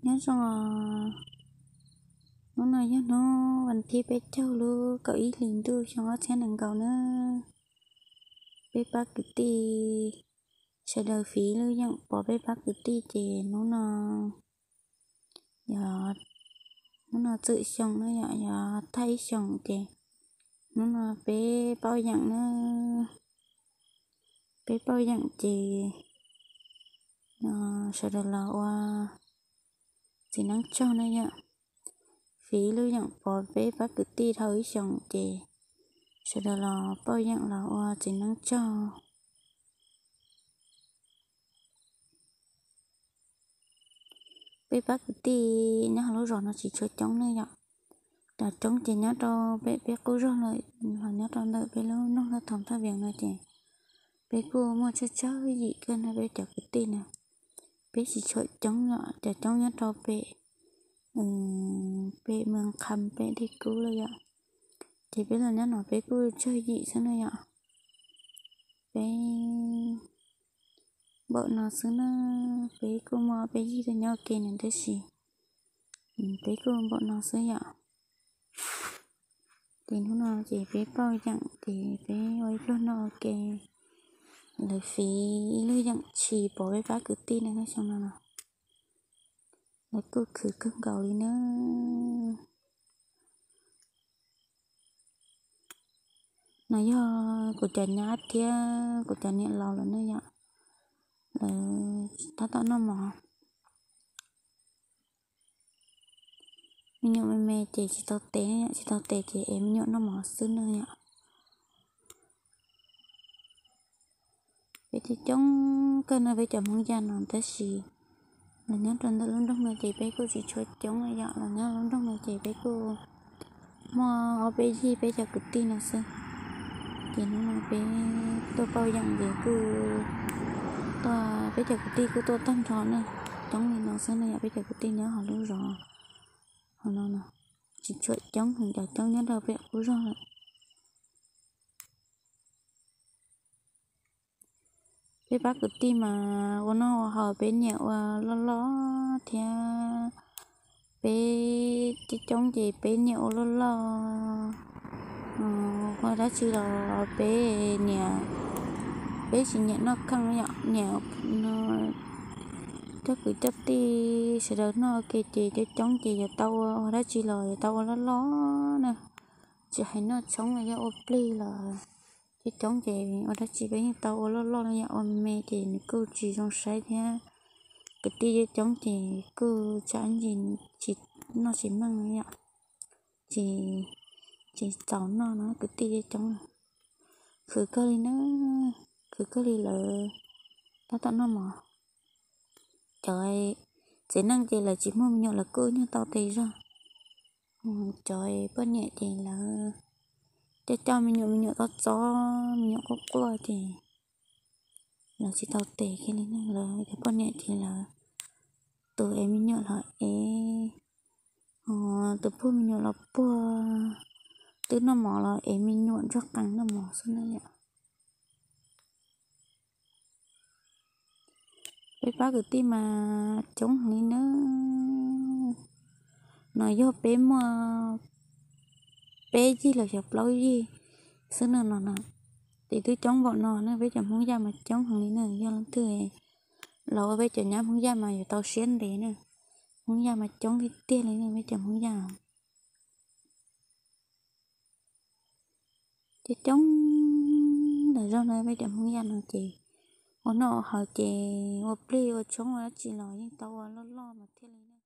Nyob zoo, hnub no yog hnub vas thib peb caug lub kaum ib hlis ntuj xyoo ob txhiab nees nkaum na. Peb pab kwv tij sawv daws fiv lub yeem pov peb pab kwv tij ces hnub no yog hnub no txwm xyoo na yom, yog thaj ib xyoos ces hnub no peb pauj yeem na. Peb pauj yeem ces sawv daws los ua txiv neeb tsaug na yom. Fiv lub yeem pov peb pab kwv tij dhau ib xyoos ces sawv daws los pauj yeem los ua txiv neeb tsaug. Peb pab kwv tij nyob hauv lub zos no tsis tshua coob ne yom. Cov coob ces nyob rau peb, peb qub zog lawm, los nyob rau ntawm peb lub nroog Thaj Thoom Thaj Vias no ces peb kuj muaj tsawg tsawg yim kawg no peb cov kwv tij na. Peb tsis tshua coob yom, cov coob nyob rau pem, pem Moos Kham pem Dej Kub lawm yom. Ces peb los nyob no peb kuj tsawg yim xwb na yom. Peb npaum no xwb na, peb kuj muaj peb yig tuaj nyob ua ke na tab sis peb kuj npaum no xwb yom. Ces hnub no ces peb pauj yeem ces peb ua ib pluag noj ua ke, lawv fiv ib lub yeem tshis pov peb pab kwv tij na xyoo no los lawv kuj khwv kawg nkaus li na. No yog kuv cov nyab thiab kuv cov niam laus lawm ne yom, lawv tab tom noj mov. Me nyuam me me ces tsis tau tes, tsis tau tes ces es me nyuam noj mov xwb na yom. Peb coob coob kawg no peb cov Hmoob Yaj no tab sis los nyob rau ntawm lub nroog no ces peb kuj tsis tshua coob yom, los nyob lub nroog no ces peb kuj muaj ob peb yig peb cov kwv tij no xwb. Ces hnub no peb tuaj pauj yeem ces kuj tuaj, peb cov kwv tij kuj tuaj tag nrho na, coob li no xwb na yom, peb cov kwv tij nyob hauv lub zos hauv no no, tsis tshua coob, cov coob nyob rau peb qub zog lawm. Peb pab kwv tij mas ua noj ua haus peb nyiam ua loj loj thiab, peb coob coob ces peb nyiam ua loj loj. Ua dab tsi los peb nyiam, peb tsis nyiam noj kheej yom, nyiam coj kwv coj tij sawv daws noj ua ke ces coob coob ces yuav tau ua, ua dab tsi los yuav tau ua loj loj na. Tsis hais noj tshoob los yog ua plig los coob coob ces ua dab tsi peb yeej tau ua loj loj no yom, ua me me ces nws kuj tsis zoo saib thiab. Kwv tij coob coob ces kuj tsam ntsis tsis noj tsis meej no yom, tsis, tsis txaus noj no kwv tij coob coob. Khwv kawg li na, khwv kawg li lawv tab tom noj mov. Cov txiv neej ces lawv tsis muaj me nyuam lawv kuj nyuag tau tes zog. Cov poj niam ces lawv coj coj me nyuam, me nyuam txob txob, me nyuam quaj quaj ces lawv tsis tau tes kiag li na. Lawv cov poj niam ces lawv tus ev me nyuam los ev, tus puag me nyuam los puag, twb noj mov los ev me nyuam ntsuag qees noj mov xwb na yom. Peb pab kwv tij mas coob heev li na. No yog peb muaj peb yig los xyov plaub yig xwb no no no. Ces twb coob npaum no na, peb cov Hmoob Yaj mas coob heev li na. Yog leej twg los ua peb cov nyab Hmoob Yaj mas yuav tau siab ntev na. Hmoob Yaj mas coob tiag tiag li na, peb cov Hmoob Yaj coob coob ntawm zog na. Peb cov Hmoob Yaj no ces ua noj ua haus ces ua plig ua tshoob ua dab tsi los yeej tau ua loj loj mas thiaj li na.